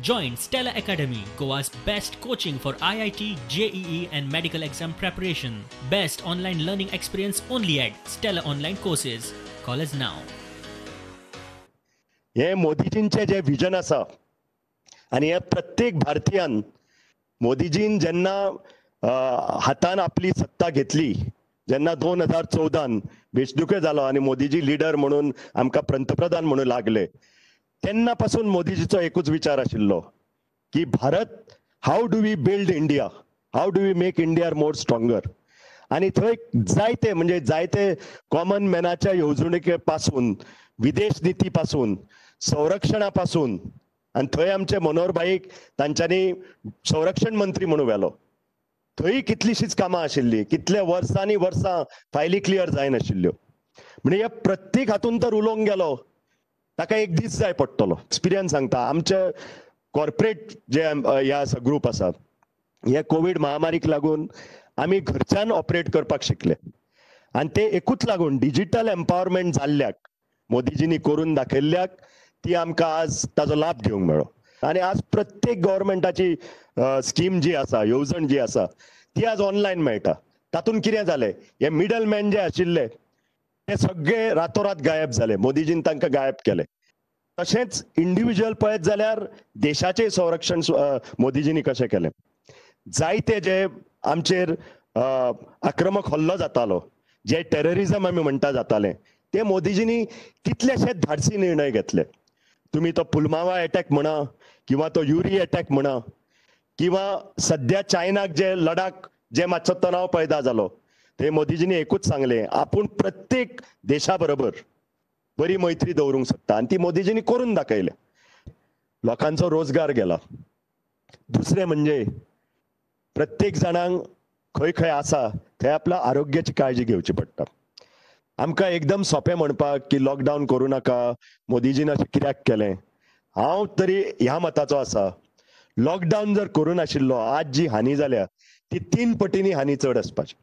Join Stella Academy, Goa's best coaching for IIT, JEE and medical exam preparation. Best online learning experience only at Stella Online Courses. Call us now. हे मोदीजींचे जे vision आसा आनी हे प्रत्येक भारतीयान मोदीजीन जेन्ना हातान आपली सत्ता घेतली, जेन्ना 2014 वेंचणुके जालो आनी मोदीजी लिडर म्हणून आमकां पंतप्रधान म्हणून लागले, तेन्ना पासून मोदीजीचो एकूच विचार आशिल्लो की Bharat, how do we build India, how do we make India more stronger. आनी थंय जायते म्हणजे जायते कॉमन मॅनाच्या येवजणुके पासून, विदेश निती पासून, संरक्षणा पासून, आनी थंय आमचे मनोहर भाईक तांच्यांनी संरक्षण मंत्री म्हणून व्हेलो. थंय कितलीशीच कामां आशिल्ली, कितले वर्सांनी वर्सां फायली क्लियर जायनाशिल्ल्यो. म्हणजे ह्या प्रत्येक हातून तर उलोवंक गेलो ताका एक दीस जाय पडटलो. एक्सपिरियन्स सांगता, आमचे कॉर्पोरेट जे हे आसा ग्रूप आसा, हे कोवीड महामारीक लागून आमी घरच्यान ऑपरेट करपाक शिकले आनी ते एकूच लागून डिजिटल एम्पावरमेंट जाल्ल्याक, मोदीजींनी करून दाखयल्ल्याक ती आमकां आज ताजो लाभ घेवंक मेळ्ळो. आनी आज प्रत्येक गव्हर्मेंटाची स्कीम जी आसा, येवजण जी आसा ती आज ऑनलायन मेळटा. तातूंत कितें जालें, हे मिडल मॅन जे आशिल्ले ते सगळे रातोरात गायब जाले, मोदीजीन तांकां गायब केले. तशेंच इंडिविज्युअल पळयत जाल्यार देशाचें संरक्षण मोदीजींनी कशें केलें, जायते जे आमचेर आक्रमक हल्लो जातालो, जे टेररिजम आमी म्हणटा जातालें, ते मोदीजींनी कितलेशेच धाडसी निर्णय घेतले. तुमी तो पुलवामा एटॅक म्हणा किंवा तो युरी एटॅक म्हणा किंवा सद्या चायनाक जे लडाख जे मातसो तणाव पैदा जालो, ते मोदीजींनी एकूच सांगलें, आपूण प्रत्येक देशा बरोबर बरी मैत्री दवरूंक शकता आनी ती मोदीजींनी करून दाखयलें. लोकांचो रोजगार गेला. दुसरें म्हणजे प्रत्येक जाणांक खंय खंय आसा थंय आपल्या आरोग्याची काळजी घेवची पडटा. आमकां एकदम सोंपें म्हणपाक की लॉकडावन करूं नाका, मोदीजीन अशें कित्याक केलें. हांव तरी ह्या मताचो आसा, लॉकडावन जर करूं नाशिल्लो आज जी हानी जाल्या ती 3 पटींनी हानी चड आसपाची.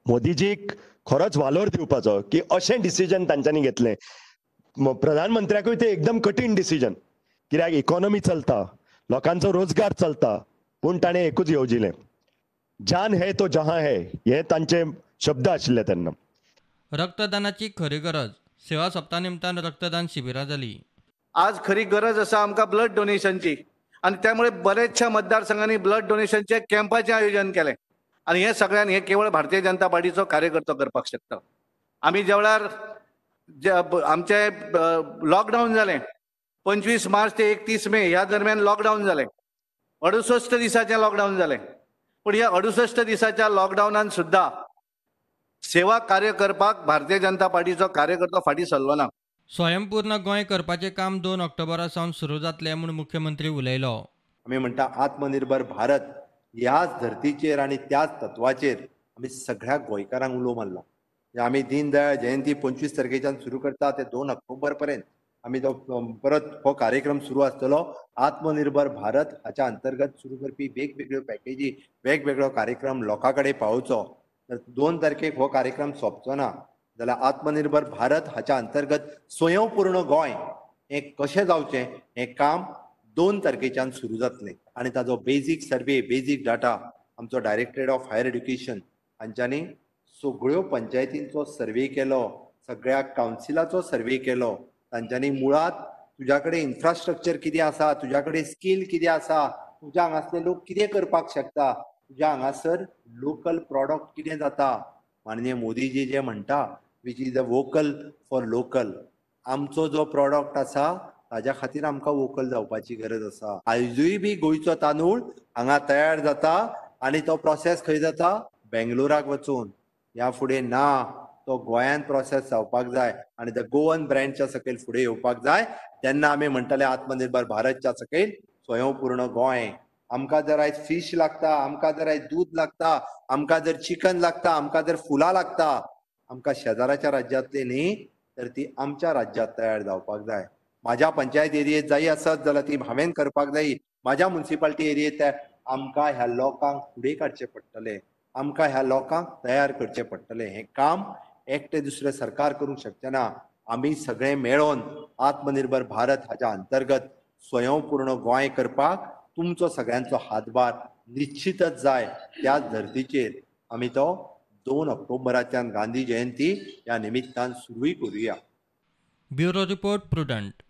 मोदीजीक खरोच वालोर दिवपाचो की अशें डिसिजन तांच्यांनी घेतलें. प्रधानमंत्र्याकूय ते एकदम कठीण डिसिजन, कित्याक इकॉनॉमी चलता, लोकांचो रोजगार चलता, पूण ताणें एकूच येवजिलें, जान है तो जहां है, हे तांचे शब्द आशिल्ले तेन्ना. रक्तदानाची खरी गरज, सेवा सप्ता निमतान रक्तदान शिबिरां जाली. आज खरी गरज आसा आमकां ब्लड डोनेशनची आनी त्यामुळे बरेचशा मतदारसंघांनी ब्लड डोनेशनचे कॅम्पाचें आयोजन केलें आनी हे सगळ्यांनी हे केवळ भारतीय जनता पार्टीचो कार्यकर्तो करपाक शकता. आमी ज्या वेळार आमचे लॉकडावन जालें 25 मार्च ते 31 मे ह्या दरम्यान लॉकडावन जालें, 68 दिसाचें लॉकडावन जालें. पूण ह्या 68 दिसाच्या लॉकडावनान सुद्दां सेवा कार्य करपाक भारतीय जनता पार्टीचो कार्यकर्तो फाटीं सरलो ना. स्वयंपूर्ण गोंय करपाचें काम 2 ऑक्टोबरा सावन सुरू जातलें म्हूण मुख्यमंत्री उलयलो. आमी म्हणटा आत्मनिर्भर भारत, ह्याच धर्तीचेर आनी त्याच तत्वाचेर आमी सगळ्या गोंयकारांक उलो मारला. आमी दीनदयाळ जयंती 25 तारखेच्यान सुरू करता ते 2 ऑक्टोबर पर्यंत आमी तो परत हो कार्यक्रम सुरू आसतलो. आत्मनिर्भर भारत हाच्या अंतर्गत सुरू करपी वेगवेगळ्यो पॅकेजी, वेगवेगळो कार्यक्रम लोकां कडेन पावोवचो. तर 2 तारखेक हो कार्यक्रम सोंपचो ना जाल्यार आत्मनिर्भर भारत हाच्या अंतर्गत स्वयंपूर्ण गोंय हें कशें जावचें हें काम 2 तारखेच्यान सुरू जातलें. आनी ताजो बेजीक सर्वे, बेजीक डाटा आमचो डायरेक्टरेट ऑफ हायर एड्युकेशन हांच्यांनी सगळ्यो पंचायतींचो सर्वे केलो, सगळ्या कावन्सिलाचो सर्वे केलो. तांच्यांनी मुळांत तुज्या कडेन इन्फ्रास्ट्रक्चर कितें आसा, तुज्या कडेन स्कील कितें आसा, तुज्या हांगासले लोक कितें करपाक शकता, तुज्या हांगासर लोकल प्रॉडक्ट कितें जाता. माननीय मोदीजी जे म्हणटा which is a vocal for local, आमचो जो प्रॉडक्ट आसा ताज्या खातीर आमकां वोकल जावपाची गरज आसा. आयजूय बी गोंयचो तांदूळ हांगा तयार जाता आनी तो प्रोसेस खंय जाता, बेंगलोराक वचून. ह्या फुडें ना, तो गोंयान प्रोसेस जावपाक जाय आनी the Goan ब्रँडच्या सकयल फुडें येवपाक जाय. तेन्ना आमी म्हणटले आत्मनिर्भर भारतच्या सकयल स्वयंपूर्ण गोंय. आमकां जर आयज फीश लागता, आमकां जर आयज दूद लागता, आमकां जर चिकन लागता, आमकां जर फुलां लागता, आमकां शेजाराच्या राज्यांतली न्ही तर ती आमच्या राज्यांत तयार जावपाक जाय. म्हाज्या पंचायत एरियेत जाय आसत जाल्यार ती हांवें करपाक जाय, म्हाज्या मुन्सिपालिटी एरियेत आमकां ह्या लोकांक फुडें काडचें पडटलें, आमकां ह्या लोकांक तयार करचें पडटलें. हें काम एकटें दुसरें सरकार करूंक शकचें ना. आमी सगळे मेळोन आत्मनिर्भर भारत हाच्या अंतर्गत स्वयंपूर्ण गोंय करपाक तुमचो सगळ्यांचो हातभार निश्चितच जाय. त्याच धर्तीचेर आमी तो 2 ऑक्टोबराच्यान गांधी जयंती ह्या निमित्तान सुरूय करुया. Bureau report, Prudent.